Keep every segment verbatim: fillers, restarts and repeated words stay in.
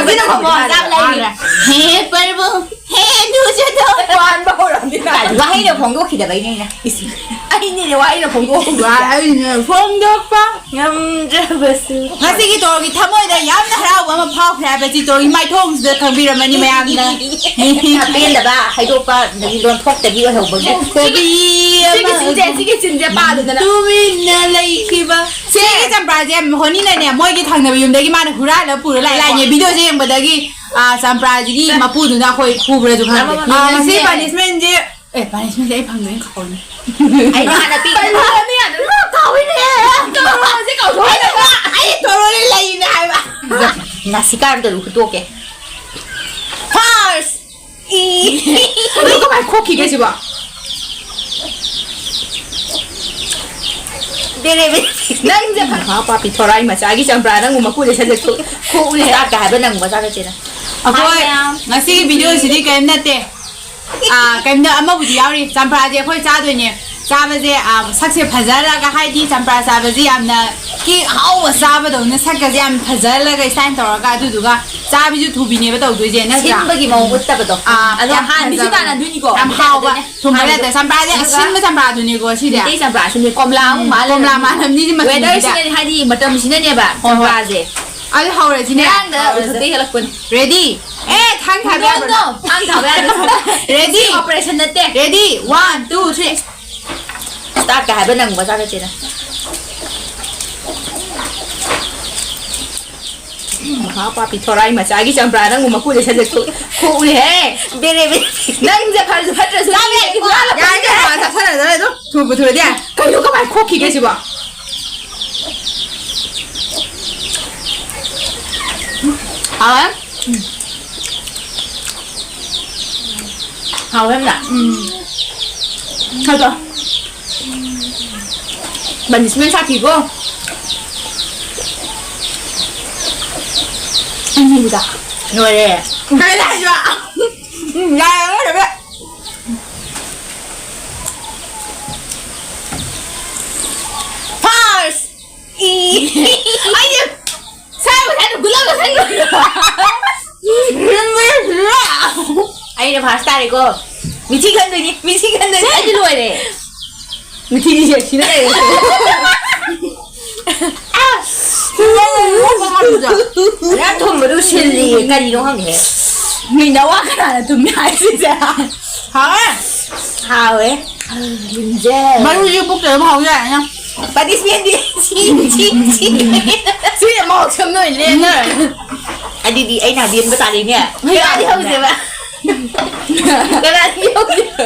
ꯁꯤꯅ ꯈꯣꯡꯃꯣ ꯆꯥꯛ ꯂꯩꯔꯤ꯫ ꯍꯦ ꯄꯔꯕꯨ, ꯍꯦ ꯅꯨꯖꯗꯣ꯫ ꯄꯥꯟꯕ ꯍꯧꯔꯝꯗꯤ ꯀꯥꯏ꯫ ꯋꯥꯍꯩꯅ ꯐꯣꯡꯗꯣꯛꯈꯤꯗꯕꯩꯅꯦ ꯑꯩꯅ꯫ ꯏꯁ, ꯑꯩꯅꯤꯅꯦ ꯋꯥꯍꯩꯅ ꯐꯣꯡꯗꯣꯛꯈꯤꯕ꯫ ꯋꯥꯍꯩꯅ ꯐꯣꯡꯗꯣꯛꯄ ꯉꯝꯗ꯭ꯔꯕꯁꯨ꯫ ꯉꯁꯤꯒꯤ ꯇꯣꯔꯒꯤ ꯊꯃꯣꯏꯗ ꯌꯥꯝꯅ ꯍꯔꯥꯎꯕ ꯑꯃ ꯐꯥꯎꯈ꯭ꯔꯦ ꯍꯥꯏꯕꯁꯤ ꯇꯣꯔꯒꯤ ꯃꯥꯏꯊꯣꯡꯁꯤꯗ ꯈꯪꯕꯤꯔꯝꯃꯅꯤ ꯃꯌꯥꯝꯅ꯫ ꯑꯄꯦꯟꯗꯕ ꯍꯥꯏꯗꯣꯛꯄ ꯑꯗꯒꯤ ꯂꯣꯟꯊꯣꯛꯇꯕꯤ ꯑꯣꯏꯍꯧꯕꯒꯤ꯫ ꯀꯣꯕꯤ ꯁꯤꯒꯤ ꯑꯃ ꯆꯤꯟꯁꯦ, ꯁꯤꯒꯤ ꯆꯤꯟꯁꯦ ꯄꯥꯜꯂꯨꯗꯅ꯫ ꯇꯨꯃꯤꯟꯅ ꯂꯩꯈꯤꯕ꯫ ꯁꯤꯒꯤ ꯆꯝꯄ꯭ꯔꯥꯁꯦ ꯍꯣꯅꯤꯅꯅꯦ ꯃꯣꯏꯒꯤ ꯊꯪꯅꯕ ꯌꯨꯝꯗꯒꯤ ꯃꯥꯅ ꯍꯨꯔꯥꯜꯂ ꯄꯨꯔ ꯂꯥꯛꯑꯦ꯫ ꯂꯥꯛꯏꯅꯦ, ꯚꯤꯗꯤꯑꯣꯁꯦ ꯌꯦꯡꯕꯗꯒꯤ, ꯑꯥ, ꯆꯝꯄ꯭ꯔꯥꯁꯤꯒꯤ ꯃꯄꯨꯗꯨꯅ ꯑꯩꯈꯣꯏ ꯐꯨꯕ꯭ꯔꯁꯨ ꯈꯪꯗꯦ꯫ ꯑꯃꯃꯝ ꯑꯥ, ꯉꯁꯤ ꯌꯦꯡꯉꯁꯤꯅꯦ꯫ ꯄꯅꯤꯁꯃꯦꯟꯁꯦ, ꯑꯦ, ꯄꯅꯤꯁꯃꯦꯟꯁꯦ ꯑꯩ ꯐꯪꯗꯣꯏꯅ ꯀꯥꯎꯏꯅꯦ꯫ ꯑꯩꯅ ꯍꯥꯟꯅ ꯄꯤꯒꯗꯕ꯫ ꯄꯅꯤꯁꯃꯦꯟ ꯌꯥꯗꯕ ꯀꯥꯎꯏꯅꯦ꯫ ꯇꯣꯔꯣꯁꯦ ꯀꯥꯎꯊꯣꯛꯑꯦ꯫ ꯑꯩ ꯇꯣꯔꯣꯅꯦ ꯂꯩꯅꯦ ꯍꯥꯏꯕ꯫ ꯅꯥꯁꯤꯀꯥ ꯑꯝꯇ ꯍꯨꯠꯇꯣꯛꯀꯦ꯫ ꯐꯥꯔꯁ꯫ ꯏ꯫ ꯑꯗꯨ ꯀꯃꯥꯏꯅ ꯈꯣꯛꯈꯤꯒꯦ ꯁꯤꯕꯣ? ꯕꯦꯔꯦ ꯕꯦꯔꯦ꯫ ꯅꯪꯁꯦ ꯐ-, ꯃꯍꯥ ꯄꯥꯄꯤ ꯊꯣꯔꯥꯏ ꯃꯆꯥꯒꯤ ꯆꯝꯄ꯭ꯔꯥ ꯅꯪꯕꯨ ꯃꯀꯨ ꯂꯩꯁꯜꯂꯦ ꯈꯣ-, ꯈꯣꯛꯎꯅꯦ꯫ ꯆꯥꯛꯀ ꯍꯥꯏꯕ ꯅꯪꯕ ꯆꯥꯛꯀ ꯆꯦꯅ꯫ ꯑꯩꯈꯣꯏ ꯍꯥꯏ ꯃꯌꯥꯝ꯫ ꯉꯁꯤꯒꯤ ꯚꯤꯗꯤꯑꯣꯁꯤꯗꯤ ꯀꯔꯤꯝ ꯅꯠꯇꯦ꯫ ꯑꯥ, ꯀꯩꯝꯇ ꯑꯃꯕꯨꯗꯤ ꯌꯥꯎꯔꯤ꯫ ꯆꯝꯄ꯭ꯔꯥꯁꯦ ꯑꯩꯈꯣꯏ ꯆꯥꯗꯣꯏꯅꯦ꯫ ꯆꯥꯕꯁꯦ, ꯑꯥ, ꯁꯛꯁꯦ ꯐꯖꯔꯒ, ꯍꯥꯏꯗꯤ ꯆꯝꯄ꯭ꯔꯥ ꯆꯥꯕꯁꯦ ꯌꯥꯝꯅ ꯀꯦꯛ ꯑꯍꯥꯎꯕ ꯆꯥꯕꯗꯧꯅ ꯁꯛꯀꯁꯦ ꯌꯥꯝ ꯐꯖꯍꯜꯂꯒ ꯏꯁꯇꯥꯏꯜ ꯇꯧꯔꯒ, ꯑꯗꯨꯗꯨꯒ ꯆꯥꯕꯁꯨ ꯊꯨꯕꯤꯅꯦꯕ ꯇꯧꯗꯣꯏꯁꯦ, ꯅꯠꯇ꯭ꯔꯥ? ꯁꯤꯟꯕꯒꯤ ꯃꯑꯣꯡ ꯎꯠꯇꯕꯗꯣ꯫ ꯑꯥ, ꯑꯗꯣ ꯌꯥꯝ ꯍꯥꯟꯅꯁꯨ ꯐꯖꯕꯅꯦ꯫ ꯇꯥꯟꯅꯗꯣꯏꯅꯤꯀꯣ꯫ ꯌꯥꯝ ꯍꯥꯎꯕ꯫ ꯍꯥꯟꯅꯗꯣꯏꯅꯦ꯫ ꯊꯨꯝꯕ ꯍꯥꯟꯅꯗꯣ-, ꯅꯠꯇꯦ, ꯆꯝꯄ꯭ꯔꯥꯁꯦ ꯑꯗꯨꯒ ꯑꯁꯤꯟꯕ ꯆꯝꯄ꯭ꯔꯥꯗꯨꯅꯤꯀꯣ ꯁꯤꯗꯤ꯫ ꯃꯩꯇꯩ ꯆꯝꯄ꯭ꯔꯥꯁꯤꯅꯦ꯫ ꯀꯣꯝꯂꯥ ꯑꯃꯨꯛ ꯎꯝ, ꯃꯥꯜꯂꯦ꯫ ꯀꯣꯝꯂꯥ ꯃꯥꯜꯂꯝꯅꯤ ꯁꯤ ꯃꯆꯨꯁꯤꯗ꯫ Weatherꯁꯤꯅꯅꯦ, ꯍꯥꯏꯗꯤ ꯃꯇꯝꯁꯤꯅꯅꯦꯕ, ꯍꯣꯏ, ꯍꯣꯏ꯫ ꯆꯝꯄ꯭ꯔꯥꯁꯦ꯫ ꯑꯗꯨ ꯍꯧꯔꯁꯤꯅꯦ꯫ ꯉꯔꯥꯡꯗ ꯑꯥ, ꯎꯊꯛꯇ ꯍꯦꯜꯂꯛꯄꯅꯤ꯫ Ready? ꯑꯦ, ꯊꯥꯡ ꯊꯥꯕ ꯌꯥꯕ꯭ꯔꯣ? ꯊꯥꯡ ꯊꯥꯕ ꯌꯥꯗꯦ꯫ Ready? Operation ꯅꯠꯇꯦ꯫ Ready? One, two, three. Startꯀ ꯍꯥꯏꯕ ꯅꯪꯕ ꯆꯥꯒꯠꯁꯤꯅ꯫ ꯃꯍꯥ ꯄꯥꯄꯤ ꯊꯣꯔꯥꯏ ꯃꯆꯥꯒꯤ ꯆꯝꯄ꯭ꯔꯥ ꯅꯪꯕꯨ ꯃꯀꯨ ꯂꯩꯁꯜꯂꯦ ꯈꯣ-, ꯈꯣꯛꯎꯅꯦꯍꯦ꯫ ꯕꯦꯔꯦ ꯕꯦꯔꯦ꯫ ꯅꯪꯁꯦ ꯐꯔꯁꯨ ꯐꯠꯇ꯭ꯔꯁꯨ ꯆꯥꯕ ꯌꯥꯏ, ꯍꯨꯔꯥꯜꯂꯛꯄ ꯌꯥꯏ, ꯌꯥꯏ, ꯌꯥꯏ, ꯆꯥꯁꯜꯂꯗꯕꯅꯦ ꯑꯗꯨꯝ꯫ ꯊꯨꯕꯨ ꯊꯨꯔꯗꯤ ꯌꯥꯔꯦ꯫ ꯀꯩꯅꯣ, ꯀꯃꯥꯏꯅ ꯈꯣꯛꯈꯤꯒꯦ ꯁꯤꯕꯣ? ꯍꯥꯎꯋꯦ? ꯎꯝ꯫ ꯍꯥꯎꯋꯦ ꯌꯥꯝꯅ? ꯎꯝ꯫ ꯍꯥꯎꯗꯣ? Punishment ꯁꯥꯊꯤꯀꯣ? ꯑꯅꯤꯕꯨꯗ꯫ ꯂꯣꯏꯔꯦ꯫ ꯀꯩꯅꯣ ꯍꯥꯏꯁꯤꯕꯣ? ꯎꯝ, ꯌꯥꯔꯦ, ꯂꯣꯏꯔꯦ꯫ First! ꯏ꯫ ꯑꯩꯁꯦ ꯁꯥꯏ ꯉꯁꯥꯏꯗꯣ ꯒꯨꯂꯥꯞ ꯉꯁꯥꯏ ꯂꯣꯏꯔꯦ꯫ ꯀꯣ꯫ ꯃꯤꯊꯤ ꯈꯟꯗꯣꯏꯅꯤ, ꯃꯤꯊꯤ ꯈꯟꯗꯣꯏꯅꯤ꯫ ꯑꯩꯗꯤ ꯂꯣꯏꯔꯦ꯫ ꯃꯤꯊꯤꯅꯤꯁꯦ ꯁꯤꯅ ꯂꯩꯔꯦ꯫ ꯌꯥꯝ ꯊꯨꯝꯕꯗꯨ ꯁꯤꯜꯂꯤꯌꯦ, ꯀꯔꯤꯅꯣ ꯈꯪꯗꯦ꯫ ꯃꯤꯅ ꯋꯥ ꯀꯅꯥꯅ ꯊꯨꯝꯃꯤ ꯍꯥꯏꯁꯤꯁꯦ? ꯍꯥꯎꯋꯦ꯫ ꯍꯥꯎꯋꯦ꯫ ꯂꯤꯟꯖꯦ꯫ ꯃꯔꯨꯁꯨ ꯄꯨꯛꯇ ꯑꯗꯨꯝ ꯍꯥꯎ ꯌꯥꯏꯅ꯫ Punishment ꯗꯤ ꯁꯤ, ꯁꯤ, ꯁꯤ꯫ ꯁꯤꯅ ꯃꯍꯥꯎ ꯁꯝ ꯂꯣꯏ ꯂꯦꯟꯅꯔꯦ꯫ ꯑꯗꯨꯗꯤ ꯑꯩꯅ ꯍꯥꯏꯕꯤꯔꯝꯕ ꯇꯥꯔꯦꯅꯦ꯫ ꯀꯅꯥꯗꯤ ꯍꯧꯁꯦꯕ? ꯀꯅꯥꯗꯤ ꯍꯧꯁꯦꯕ?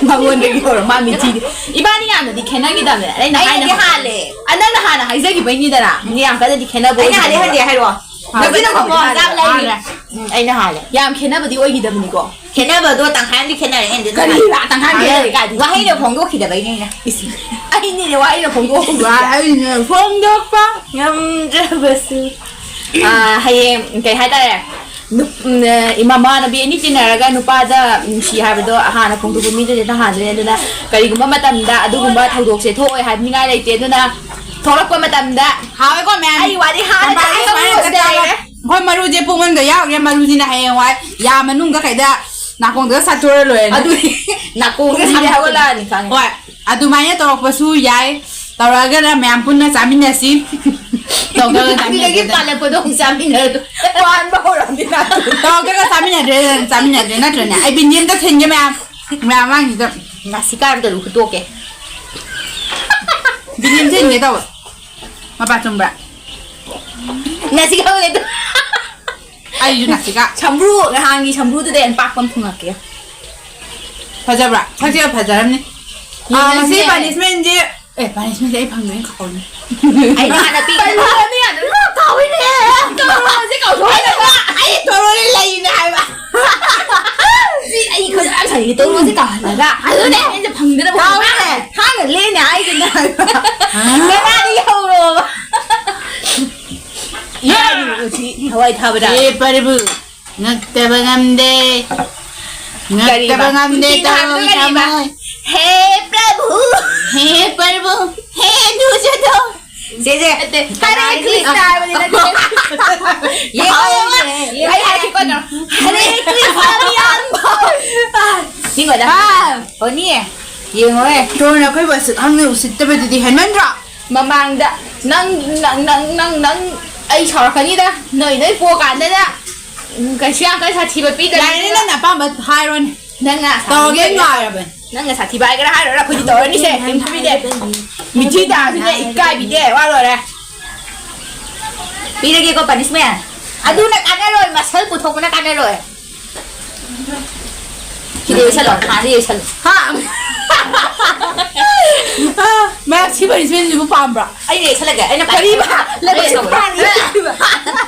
ꯃꯉꯣꯟꯗꯒꯤ ꯍꯧꯔ ꯃꯥ ꯃꯤꯊꯤꯗꯤ꯫ ꯏꯕꯥꯅꯤ ꯌꯥꯝꯅꯗꯤ ꯈꯦꯠꯅꯈꯤꯗꯕꯅꯦ꯫ ꯑꯩꯅ ꯑꯩꯅꯗꯤ ꯍꯥꯏꯅ ꯍꯥꯜꯂꯦ꯫ ꯑ, ꯅꯪꯅ ꯍꯥꯟꯅ ꯍꯥꯏꯖꯈꯤꯕꯩꯅꯤꯗꯅ꯫ ꯌꯥꯝ ꯀꯟꯅꯗꯤ ꯈꯦꯠꯅꯕ ꯑꯩꯅ ꯍꯥꯜꯂꯦ, ꯑꯣꯏꯗꯕꯅꯦꯕ꯫ ꯍꯥꯜꯂꯦ, ꯍꯥꯏꯔꯣ꯫ ꯍꯥ꯫ ꯅꯪꯁꯨ ꯅꯪ ꯈꯣꯡꯃꯣ ꯆꯥꯕ ꯂꯥꯛꯏꯅꯦ꯫ ꯍꯥꯜꯂꯦ꯫ ꯎꯝ, ꯑꯩꯅ ꯍꯥꯜꯂꯦ꯫ ꯌꯥꯝ ꯈꯦꯠꯅꯕꯗꯤ ꯑꯣꯏꯈꯤꯗꯕꯅꯤꯀꯣ꯫ ꯈꯦꯠꯅꯕꯗꯣ ꯇꯪꯈꯥꯏ ꯑꯃꯗꯤ ꯈꯦꯠꯅꯔꯦ, ꯑꯩꯅꯗꯤ ꯀꯔꯤ ꯇꯪꯈꯥꯏ꯫ ꯇꯪꯈꯥꯏ ꯈꯦꯠꯅꯔꯦ ꯀꯥꯏꯗꯤ? ꯋꯥꯍꯩꯅ ꯐꯣꯡꯗꯣꯛꯈꯤꯗꯕꯩꯅꯦ ꯑꯩꯅ꯫ ꯏꯁ, ꯑꯩꯅꯤꯅꯦ ꯋꯥꯍꯩꯅ ꯐꯣꯡꯗꯣꯛꯈꯤꯕ꯫ ꯋꯥꯍꯩꯅ ꯐꯣꯡꯗꯣꯛꯄ ꯉꯝꯗ꯭ꯔꯕꯁꯨ꯫ ꯑꯥ, ꯍꯌꯦꯡ ꯀꯩ ꯍꯥꯏꯇꯥꯔꯦ? ꯅꯨꯞ-, ꯎꯝ, ꯑ, ꯏꯃꯥꯟꯅꯕꯤ ꯑꯅꯤ ꯇꯤꯟꯅꯔꯒ ꯅꯨꯄꯥꯗ ꯅꯨꯡꯁꯤ ꯍꯥꯏꯕꯗꯣ ꯍꯥꯟꯅ ꯐꯣꯡꯗꯣꯛꯄ ꯃꯤꯗꯨꯗꯤ ꯍꯦꯛꯇ ꯍꯥꯟꯗꯣꯏꯅꯦ꯫ ꯑꯗꯨꯅ ꯀꯔꯤꯒꯨꯝꯕ ꯃꯇꯝꯗ ꯑꯗꯨꯒꯨꯝꯕ ꯊꯧꯗꯣꯛꯁꯦ ꯊꯣꯛꯑꯣꯏ ꯍꯥꯏꯅꯤꯡꯉꯥꯏ ꯂꯩꯇꯦ꯫ ꯑꯗꯨꯅ ꯊꯣꯛꯂꯛꯄ ꯃꯇꯝꯗ ꯍꯥꯎꯋꯦꯀꯣ ꯃꯌꯥꯝ꯫ ꯑꯩ ꯋꯥꯔꯤ ꯍꯥꯟꯅ ꯆꯝꯄ꯭ꯔꯥꯁꯦ ꯁꯨꯃꯥꯏꯅ ꯍꯦꯛꯇ ꯆꯥꯕ꯫ ꯍꯥꯏꯔꯦ꯫ ꯍꯣꯏ, ꯃꯔꯨꯁꯦ ꯄꯨꯡ ꯑꯃꯗ ꯌꯥꯎꯈ꯭ꯔꯦ꯫ ꯃꯔꯨꯁꯤꯅ ꯍꯌꯦꯡꯋꯥꯏ ꯌꯥ ꯃꯅꯨꯡꯗ ꯀꯩꯗ ꯅꯥꯀꯣꯡꯗꯒ ꯁꯥꯠꯇꯣꯔ ꯂꯣꯏꯔꯦꯅꯦ꯫ ꯑꯗꯨꯗꯤ ꯅꯥꯀꯣꯡꯗ ꯁꯥꯠꯇꯣꯔ ꯍꯧꯒꯠꯂꯛꯑꯅꯤ ꯈꯪꯉꯦ꯫ ꯍꯣꯏ, ꯑꯗꯨꯃꯥꯏꯅ ꯇꯧꯔꯛꯄꯁꯨ ꯌꯥꯏ꯫ ꯇꯧꯔꯛꯑꯒꯅ ꯃꯌꯥꯝ ꯄꯨꯟꯅ ꯆꯥꯃꯤꯟꯅꯁꯤ꯫ ꯇꯧꯗ꯭ꯔꯒ ꯑꯗꯨꯗꯒꯤ ꯆꯥꯃꯤꯟꯅꯗ꯭ꯔꯦꯗꯅ꯫ ꯄꯥꯜꯂꯛꯄꯗꯣ ꯑꯃꯨꯛ ꯆꯥꯃꯤꯟꯅꯔꯣ꯫ ꯄꯥꯟꯕ ꯍꯧꯔꯝꯅꯤ ꯅꯥꯀꯣꯡ꯫ ꯇꯧꯔꯛꯇ꯭ꯔꯒ ꯆꯥꯃꯤꯟꯅꯗ꯭ꯔꯦꯗꯅ, ꯆꯥꯃꯤꯟꯅꯗ꯭ꯔꯦ ꯅꯠꯇ꯭ꯔꯅꯦ? ꯑꯩ ꯕꯤꯟꯗꯤ ꯑꯝꯇ ꯊꯤꯟꯒꯦ ꯃꯌꯥꯝ꯫ ꯃꯌꯥꯝ ꯃꯥꯡꯁꯤꯗ꯫ ꯅꯥꯁꯤꯀꯥ ꯑꯝꯇ ꯂꯨ ꯍꯨꯠꯇꯣꯛꯀꯦ꯫ ꯕꯤꯟꯗꯤ ꯑꯝ ꯊꯤꯟꯒꯦ ꯇꯧꯕ꯫ ꯃꯄꯥ ꯆꯨꯝꯕ꯭ꯔꯥ? ꯅꯥꯁꯤꯀꯥ ꯑꯣꯏꯅ ꯇꯧ-꯫ ꯑꯩꯁꯨ ꯅꯥꯁꯤꯀꯥ꯫ ꯁꯝꯕ꯭ꯔꯨ, ꯅꯍꯥꯟꯒꯤ ꯁꯝꯕ꯭ꯔꯨꯗꯨꯗꯩ ꯍꯦꯟꯅ ꯄꯥꯛꯄ ꯑꯃ ꯊꯨꯡꯉꯛꯀꯦ꯫ ꯐꯖꯕ꯭ꯔꯥ? ꯁꯛꯁꯤꯒ ꯐꯖꯔꯝꯅꯤ꯫ ꯑꯥ, ꯉꯁꯤ ꯌꯦꯡꯉꯁꯤꯅꯦ꯫ Punishment ꯁꯦ, ꯑꯦ, punishment ꯁꯦ ꯑꯩ ꯐꯪꯗꯣꯏꯅ ꯀꯥꯎꯅꯤ꯫ ꯑꯩ ꯍꯥꯟꯅ ꯄꯤꯒꯦ꯫ ꯀꯔꯤꯅꯣꯅꯦ? ꯑꯗꯨꯝ ꯀꯥꯎꯏꯅꯦ꯫ ꯇꯣꯔꯣꯁꯦ ꯀꯥꯎꯊꯣꯛꯑꯦ꯫ ꯑꯩ ꯇꯣꯔꯣꯁꯦ ꯂꯩꯅꯦ ꯍꯥꯏꯕ꯫ ꯁꯤ ꯑꯩ ꯈꯨꯠ ꯌꯥꯝ ꯁꯥꯟꯅꯩ꯫ ꯇꯣꯔꯣꯁꯦ ꯀꯥꯎꯍꯜꯂꯒ꯫ ꯑꯗꯨꯅꯦ꯫ ꯑꯩꯁꯦ ꯐꯪꯗꯅꯕ ꯀꯥꯎꯏꯅꯦ꯫ ꯍꯥꯟꯅ ꯂꯦꯟꯅꯦ ꯍꯥꯏꯗꯅ꯫ ꯀꯅꯥꯗꯤ ꯌꯧꯔꯣꯕ? ꯌꯥꯔꯤꯕ ꯁꯤ ꯊꯋꯥꯏ ꯊꯥꯕꯗ꯫ ꯍꯦ ꯄ꯭ꯔꯚꯨ, ꯉꯛꯇꯕ ꯉꯝꯗꯦ꯫ ꯉꯛꯇꯕ ꯀꯔꯤꯕ? ꯉꯝꯗꯦ, ꯀꯨꯟꯇꯤꯅ ꯍꯥꯏꯕꯗꯣ ꯇꯧꯔꯤ ꯀꯔꯤꯕ? ꯊꯃꯣꯏ꯫ ꯍꯦ ꯄ꯭ꯔꯚꯨ꯫ ꯍꯦ ꯄ꯭ꯔꯚꯨ, ꯍꯦ ꯗꯨꯖꯗꯣ꯫ ꯁꯤꯁꯦ ꯅꯠꯇꯦ, ꯍꯔꯦ ꯀꯅꯥꯒꯤ ꯀ꯭ꯔꯤꯁꯅ ꯍꯥꯏꯕꯅꯤ ꯅꯠꯇꯦ꯫ ꯌꯦꯡꯉꯣ, ꯌꯦꯡꯉꯣ, ꯌꯦꯡꯉꯣ꯫ ꯑꯩ ꯍꯥꯏꯔꯛꯀꯦꯀꯣ, ꯇꯧꯔꯣ꯫ ꯍꯔꯦ ꯀ꯭ꯔꯤꯁꯅ, we are ꯅꯤꯡꯉꯣꯗ꯫ ꯍꯥ꯫ ꯍꯣꯅꯤ꯫ ꯌꯦꯡꯉꯣꯍꯦ꯫ ꯇꯣꯔꯅ ꯑꯩꯈꯣꯏꯕꯨ ꯑꯁꯨꯛ ꯍꯪꯅ ꯎꯁꯤꯠꯇꯕꯗꯨꯗꯤ ꯍꯦꯟꯃꯟꯗ꯭ꯔꯣ? ꯃꯃꯥꯡꯗ ꯅꯪ, ꯅꯪ, ꯅꯪ, ꯅꯪ, ꯅꯪ ꯑꯩ ꯁꯥꯎꯔꯛꯀꯅꯤꯗ꯫ ꯅꯣꯏ, ꯅꯣꯏ ꯄꯣꯛꯀꯥꯟꯗꯅ, ꯎꯝ, ꯀꯩꯁꯨ ꯌꯥꯝ ꯀꯟꯅ ꯁꯥꯊꯤꯕ ꯄꯤꯗꯕꯅꯤꯅ꯫ ꯌꯥꯔꯦꯅꯦ, ꯅꯪꯅ ꯑꯄꯥꯝꯕ ꯍꯥꯏꯔꯣꯅꯦ꯫ ꯅꯪꯅ ꯇꯧꯔꯒꯦ ꯁꯥꯊꯤꯕ ꯉꯥꯏꯔꯕꯅꯦ꯫ ꯅꯪꯅ ꯁꯥꯊꯤꯕ ꯍꯥꯏꯒꯦꯔꯥ ꯍꯥꯏꯔꯣꯏꯔꯥ ꯑꯩꯈꯣꯏꯗꯤ ꯇꯧꯔꯅꯤꯁꯦ꯫ ꯀꯩꯝ ꯈꯟꯕꯤꯗꯦ꯫ ꯃꯤꯊꯤ ꯇꯥꯁꯤꯅꯦ, ꯏꯀꯥꯏꯕꯤꯗꯦ꯫ ꯋꯥ ꯂꯣꯏꯔꯦ꯫ ꯄꯤꯔꯒꯦꯀꯣ punishment꯫ ꯑꯗꯨꯅ ꯀꯥꯟꯅꯔꯣꯏ, muscle ꯄꯨꯊꯣꯛꯄꯅ ꯀꯥꯟꯅꯔꯣꯏ꯫ ꯁꯤꯗ ꯌꯩꯁꯜꯂꯣ, ꯍꯥꯟꯅ ꯌꯩꯁꯜꯂꯣ꯫ ꯍꯥ? ꯃꯌꯥꯝ ꯁꯤ punishment ꯁꯤꯕꯨ ꯄꯥꯝꯕ꯭ꯔꯣ? ꯑꯩꯅ ꯌꯩꯁꯜꯂꯒꯦ, ꯑꯩꯅ ꯀꯔꯤꯕ? ꯄꯥꯏ-, ꯂꯩꯕꯥꯛꯁꯤ ꯑꯩꯅ ꯄꯥꯏꯔꯤ꯫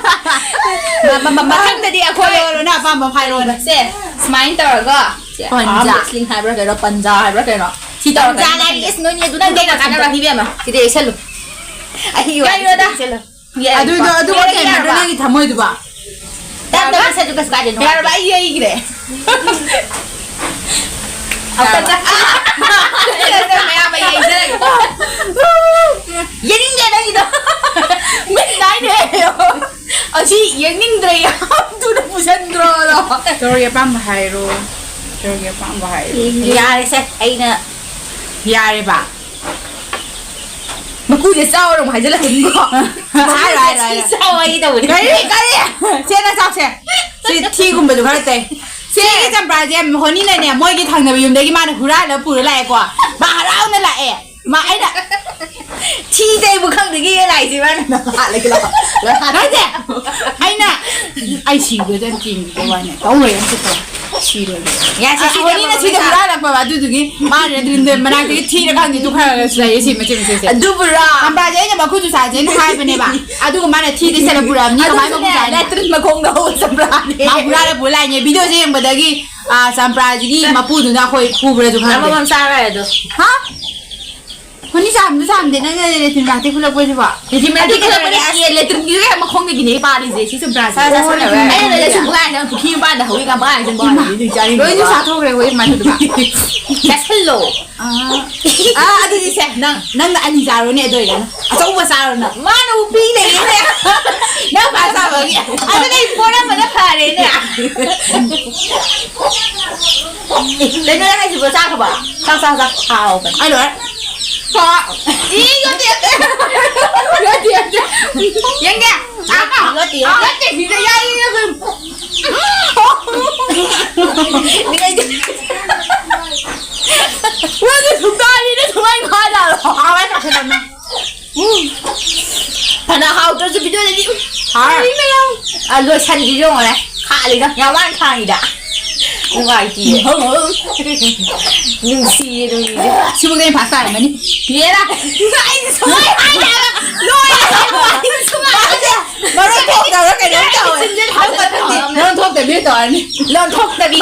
ꯃ-, ꯃ-, ꯃ-, ꯃꯊꯪꯗꯗꯤ ꯑꯩꯈꯣꯏ ꯍꯥꯏꯔꯛꯑꯣ, ꯅꯪ ꯑꯄꯥꯝꯕ ꯑꯃ ꯍꯥꯏꯔꯛꯑꯣꯅꯦ꯫ ꯁꯦ, ꯁꯨꯃꯥꯏꯅ ꯇꯧꯔꯒ, ꯁꯦ, ꯄꯟꯖꯥ꯫ Arm wrestling ꯍꯥꯏꯕ꯭ꯔꯥ ꯀꯩꯅꯣ, ꯄꯟꯖꯥ ꯍꯥꯏꯕ꯭ꯔꯥ ꯀꯩꯅꯣ? ꯁꯤ ꯇꯧꯔꯒ ꯄꯟꯖꯥ ꯂꯥꯏꯔꯤ, ꯏꯁ, ꯅꯣꯏꯅꯤ ꯑꯗꯨ ꯅꯪ ꯅꯪ ꯅꯪ ꯀꯥꯟꯅꯔꯣꯏ, ꯏꯕꯦꯝꯃ꯫ ꯁꯤꯗ ꯌꯩꯁꯜꯂꯨ꯫ ꯑꯩ ꯋꯥ ꯀꯩꯅꯣꯗ꯫ ꯁꯤꯗ ꯌꯩꯁꯜꯂꯨ꯫ ꯌꯥꯏ, ꯑꯗꯨꯗꯣ, ꯌꯥꯏ, ꯑꯗꯨꯕꯨ ꯌꯥꯏ, ꯀꯩꯅꯣꯗꯣ ꯌꯥꯔꯕ? ꯅꯪꯒꯤ ꯊꯃꯣꯏꯗꯨꯕ? ꯇꯞ ꯇꯞꯅ ꯁꯠꯁꯨ ꯀꯩꯁꯨ ꯀꯥꯏꯗꯦ, ꯅꯨꯡꯉꯥꯏ꯫ ꯌꯥꯔꯕ? ꯑꯩ ꯌꯩꯈ꯭ꯔꯦ꯫ ꯑꯝꯇ ꯆꯠ-, ꯃꯌꯥꯝ ꯑꯃ ꯌꯩꯖꯔꯒꯦ꯫ ꯌꯩꯅꯤꯡꯗꯦ ꯅꯪꯒꯤꯗꯣ꯫ ꯃꯤꯠ ꯅꯥꯏꯅꯦ꯫ ꯑꯁꯤ ꯌꯦꯡꯅꯤꯡꯗ꯭ꯔꯦ, ꯌꯥꯝ ꯊꯨꯅ ꯄꯨꯁꯟꯈ꯭ꯔꯣ ꯑꯗꯣ꯫ ꯇꯧꯔꯒꯦ, ꯑꯄꯥꯝꯕ ꯍꯥꯏꯔꯣ꯫ ꯇꯧꯔꯒꯦ, ꯑꯄꯥꯝꯕ ꯍꯥꯏꯔꯣ꯫ ꯌꯥꯔꯦꯁꯦ, ꯑꯩꯅ ꯌꯥꯔꯦꯕ? ꯃꯀꯨꯁꯦ ꯆꯥꯎꯔ ꯑꯃꯨꯛ ꯍꯥꯏꯖꯤꯜꯂꯛꯀꯅꯤꯀꯣ꯫ ꯍꯥꯏꯔꯣ, ꯍꯥꯏꯔꯣ, ꯍꯥꯏꯔꯣ꯫ ꯁꯤ ꯆꯥꯎ ꯍꯥꯏꯒꯦ ꯇꯧꯕꯅꯤ꯫ ꯀꯔꯤ? ꯀꯔꯤ? ꯁꯦ, ꯅꯪ ꯆꯥꯎꯁꯦ꯫ ꯁꯤ ꯊꯤꯒꯨꯝꯕꯗꯨ ꯈꯔ ꯇꯩ꯫ ꯁꯤꯒꯤ ꯆꯝꯄ꯭ꯔꯥꯁꯦ ꯍꯣꯅꯤꯅꯅꯦ, ꯃꯣꯏꯒꯤ ꯊꯪꯅꯕ ꯌꯨꯝꯗꯒꯤ ꯃꯥꯅ ꯍꯨꯔꯥꯜꯂꯒ ꯄꯨꯔ ꯂꯥꯛꯑꯦꯀꯣ꯫ ꯃꯥ ꯍꯔꯥꯎꯅ ꯂꯥꯛꯑꯦ꯫ ꯃꯥ, ꯑꯩꯅ ꯊꯤ ꯇꯩꯕ ꯈꯪꯗꯒꯤ ꯂꯥꯛꯏꯁꯦ ꯃꯥꯅ꯫ ꯍꯥꯠꯂꯒꯦ ꯂꯥꯛꯑꯣ꯫ ꯂꯣꯏ ꯍꯥꯠꯂꯦ꯫ ꯅꯠꯇꯦ꯫ ꯑꯩꯅ, ꯑꯩ ꯁꯤꯕꯗ ꯀꯤꯕ ꯋꯥꯅꯦ꯫ ꯇꯧꯔꯣꯏ ꯑꯝꯇ ꯇꯧ꯫ ꯁꯤꯔꯣꯏ꯫ ꯌꯥꯁꯦ, ꯑ, ꯁꯤꯗꯤ ꯍꯣꯅꯤꯅ ꯑꯃ ꯁꯤꯗ ꯃꯆꯥ꯫ ꯍꯨꯔꯥꯜꯂꯛꯄꯕ ꯑꯗꯨꯗꯨꯒꯤ ꯃꯥꯅ ꯑꯗꯨ ꯃꯅꯥꯛꯇꯒꯤ ꯊꯤꯔ ꯈꯪꯗꯦ, ꯑꯗꯨ ꯈꯔ ꯈꯔꯁꯨ ꯂꯩꯌꯦ ꯁꯤ ꯃꯆꯦꯠ ꯃꯆꯦꯠꯁꯦ꯫ ꯑꯗꯨꯕꯨꯔꯣ? ꯆꯝꯄ꯭ꯔꯥꯁꯦ ꯑꯩꯅ ꯃꯈꯨꯠꯁꯨ ꯆꯥꯁꯦꯅ ꯍꯥꯏꯕꯅꯦꯕ꯫ ꯑꯗꯨꯒ ꯃꯥꯅ ꯊꯤꯗ ꯆꯠꯂ ꯄꯨꯔꯛꯑꯕꯅꯤ, ꯀꯃꯥꯏꯅ ꯃꯈꯨꯠ ꯑꯗꯨꯁꯨꯅꯦ, ꯆꯥꯅꯤ? Latrine ꯃꯈꯣꯡꯗ ꯍꯧꯕ ꯆꯝꯄ꯭ꯔꯥꯅꯦ꯫ ꯃꯥ ꯍꯨꯔꯥꯜꯂ ꯄꯨꯔ ꯂꯥꯛꯏꯅꯦ꯫ Video ꯁꯦ ꯌꯦꯡꯕꯗꯒꯤ, ꯑ, ꯆꯝꯄ꯭ꯔꯥꯁꯤꯒꯤ ꯃꯄꯨꯗꯨꯅ ꯑꯩꯈꯣꯏ ꯄꯨꯕ꯭ꯔꯁꯨ ꯈꯪꯗꯦ꯫ ꯑꯃꯃꯝ ꯆꯥꯔꯣꯏ ꯑꯗꯣ꯫ ꯍꯥ? ꯍꯣꯅꯤ ꯆꯥꯝꯗꯤ ꯆꯥꯝꯗꯦ, ꯅꯪꯅ latrine ꯃꯅꯥꯛꯇꯒꯤ ꯈꯨꯜꯂꯛꯄꯁꯤꯕꯣ? Latrine ꯃꯅꯥꯛꯇꯒꯤ ꯈꯨꯜꯂꯛꯄꯅꯦ, ꯑꯦ, latrine ꯒꯤ ꯍꯦꯛ ꯃꯈꯣꯡꯗꯒꯤꯅꯦ ꯄꯥꯜꯂꯤꯁꯦ, ꯁꯤ ꯆꯝꯄ꯭ꯔꯥꯁꯦ꯫ ꯆꯥ-, ꯆꯥꯁꯜꯂꯦ꯫ ꯑꯣ, ꯑꯩꯅ latrine ꯂꯩꯁꯨ ꯄꯨꯈꯥꯏ ꯍꯥꯏꯅ ꯄꯨꯈ꯭ꯔꯤ ꯃꯄꯥꯟꯗ ꯍꯧꯋꯤ ꯀꯥ ꯄꯥꯜꯂꯤꯁꯦ, ꯏꯃꯥ, ꯄꯥꯜꯂꯤꯁꯦ, ꯑꯗꯨ ꯆꯥꯅꯤꯡꯗꯦ꯫ ꯂꯣꯏꯁꯨ ꯆꯥꯊꯣꯛꯈ꯭ꯔꯦ, ꯍꯣꯏ, ꯏꯃꯥꯟꯅꯕ꯫ ꯆꯥꯁꯜꯂꯣ꯫ ꯑꯥ꯫ ꯑꯥ, ꯑꯗꯨꯗꯤ ꯁꯦ, ꯅꯪ, ꯅꯪꯅ ꯑꯅꯤ ꯆꯥꯔꯣꯅꯦ, ꯑꯗꯨ ꯑꯣꯏꯔꯒꯅ꯫ ꯑꯆꯧꯕ ꯆꯥꯔꯣ ꯅꯪ꯫ ꯃꯥꯅ ꯎꯄꯤ ꯂꯩꯌꯦꯅꯦ꯫ ꯅꯪ ꯐꯥ ꯆꯥꯕ ꯑꯗꯨꯅ ꯑꯩ ꯄꯣꯔꯝꯕꯅ ꯐꯔꯦꯅꯦ꯫ ꯑꯦ, ꯀꯩꯅꯣ ꯅꯪ ꯍꯥꯏꯁꯤꯕꯣ? ꯆꯥꯈ꯭ꯔꯕꯣ? ꯆꯥꯛ, ꯆꯥꯛ, ꯆꯥꯛ꯫ ꯍꯥꯎꯕꯅꯦ꯫ ꯑꯩ ꯂꯣꯏꯔꯦ꯫ ꯀꯣ꯫ ꯏ, ꯌꯣꯠꯇꯦ, ꯌꯣꯠꯇꯦ꯫ ꯌꯣꯠꯇꯦ, ꯌꯣꯠꯇꯦ꯫ ꯌꯦꯡꯒꯦ꯫ ꯌꯣꯠꯇꯦ, ꯌꯣꯠꯇꯦ꯫ ꯌꯣꯠꯇꯦ, ꯁꯤꯗ ꯌꯥꯏ, ꯌꯥꯏ, ꯌꯥꯏ꯫ ꯃꯤꯅꯩꯗꯤ꯫ ꯃꯣꯏꯗꯤ ꯁꯨꯡꯇꯥꯅꯤꯅ ꯁꯨꯃꯥꯏꯅ ꯍꯥꯏꯔꯛꯑꯣ꯫ ꯍꯥꯎꯋꯦ, ꯆꯥꯁꯤꯜꯂꯝꯃꯦ꯫ ꯎꯝ꯫ ꯐꯅ ꯍꯥꯎꯇ꯭ꯔꯁꯨ ꯚꯤꯗꯤꯑꯣꯗꯗꯤ, ꯎꯝ, ꯍꯥꯎꯔꯦ꯫ ꯃꯌꯥꯝ꯫ ꯑ, ꯂꯣꯏꯁꯟꯈꯤꯁꯦ ꯌꯦꯡꯉꯨꯅꯦ꯫ ꯈꯥꯛꯂꯤꯗ, ꯌꯥꯝ ꯋꯥꯅ ꯈꯥꯡꯉꯤꯗ꯫ ꯅꯨꯡꯉꯥꯏꯇꯤꯌꯦ꯫ ꯍꯣ, ꯍꯣ꯫ ꯅꯨꯡꯁꯤꯌꯦ, ꯅꯨꯡꯁꯤꯌꯦ꯫ ꯁꯤꯕꯨꯛꯇ ꯑꯩꯅ ꯐꯥꯁ ꯇꯥꯔꯝꯃꯅꯤ꯫ ꯌꯦꯔꯥ꯫ ꯑꯩꯗꯤ ꯁꯨꯡꯍꯥꯏ ꯍꯥꯏꯗꯦ ꯍꯥꯏꯕ꯫ ꯂꯣꯏꯔꯦ ꯍꯥꯏꯕ꯫ ꯑꯩꯗꯤ ꯁꯨꯡꯍꯥꯏ ꯍꯥꯏꯗꯦ꯫ ꯃꯔꯣꯟ ꯊꯣꯛꯇꯕ꯭ꯔꯥ ꯀꯩꯅꯣꯝ ꯇꯧꯋꯦ꯫ ꯆꯤꯟꯁꯦ ꯐꯥꯖꯤꯜꯂꯒ ꯃꯔꯣꯟ ꯊꯣꯛꯇꯕꯤ ꯇꯧꯔꯅꯤ꯫ ꯂꯣꯟꯊꯣꯛꯇꯕꯤ꯫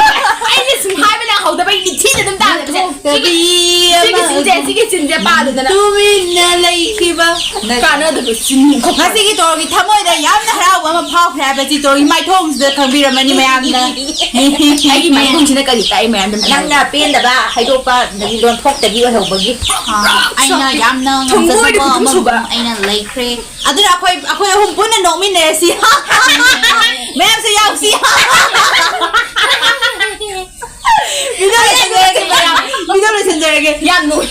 ꯑꯩꯅ ꯁꯨꯝ ꯍꯥꯏꯕ ꯅꯪꯍꯧꯗꯕꯩ ꯅꯤꯡꯊꯤꯅ ꯑꯗꯨꯝ ꯇꯥꯔꯦ꯫ ꯂꯣꯟꯊꯣꯛꯇꯕꯤ ꯁꯤꯒꯤ, ꯁꯤꯒꯤ ꯑꯃ ꯆꯤꯟꯁꯦ, ꯁꯤꯒꯤ ꯆꯤꯟꯁꯦ ꯄꯥꯜꯂꯨꯗꯅ꯫ ꯇꯨꯃꯤꯟꯅ ꯂꯩꯈꯤꯕ꯫ ꯀꯥꯟꯅꯗꯕ ꯆꯤꯟ ꯈꯣꯛꯄ꯫ ꯉꯁꯤꯒꯤ ꯇꯣꯔꯒꯤ ꯊꯃꯣꯏꯗ ꯌꯥꯝꯅ ꯍꯔꯥꯎꯕ ꯑꯃ ꯐꯥꯎꯈ꯭ꯔꯦ ꯍꯥꯏꯕꯁꯤ ꯇꯣꯔꯒꯤ ꯃꯥꯏꯊꯣꯡꯁꯤꯗ ꯈꯪꯕꯤꯔꯝꯃꯅꯤ ꯃꯌꯥꯝꯅ꯫ ꯑꯩꯒꯤ ꯃꯥꯏꯊꯣꯡꯁꯤꯅ ꯀꯔꯤ ꯇꯥꯛꯏ ꯃꯌꯥꯝꯗ? ꯅꯪꯅ ꯄꯦꯟꯗꯕ ꯍꯥꯏꯗꯣꯛꯄ, ꯅꯪꯒꯤ ꯂꯣꯟꯊꯣꯛꯇꯕꯤ ꯑꯣꯏꯍꯧꯕꯒꯤ꯫ ꯑꯥ, ꯑꯩꯅ ꯌꯥꯝꯅ ꯊꯨꯝꯃꯣꯏꯗ ꯉꯝꯖꯗꯕ ꯄꯨꯊꯣꯛꯆꯕ꯫ ꯑꯃꯒꯨꯝ ꯑꯩꯅ ꯂꯩꯈ꯭ꯔꯦ꯫ ꯑꯗꯨꯅ ꯑꯩꯈꯣꯏ, ꯑꯩꯈꯣꯏ ꯑꯍꯨꯝ ꯄꯨꯟꯅ ꯅꯣꯛꯃꯤꯟꯅꯔꯁꯤ꯫ ꯃꯌꯥꯝꯁꯨ ꯌꯥꯎꯁꯤ꯫ ꯚꯤꯗꯤꯑꯣ ꯂꯣꯏꯁꯤꯟꯖꯔꯒꯦ, ꯃꯌꯥꯝ꯫ ꯚꯤꯗꯤꯑꯣ ꯂꯣꯏꯁꯤꯟꯖꯔꯒꯦ꯫ ꯌꯥꯝ ꯅꯣꯛꯅꯤꯡ-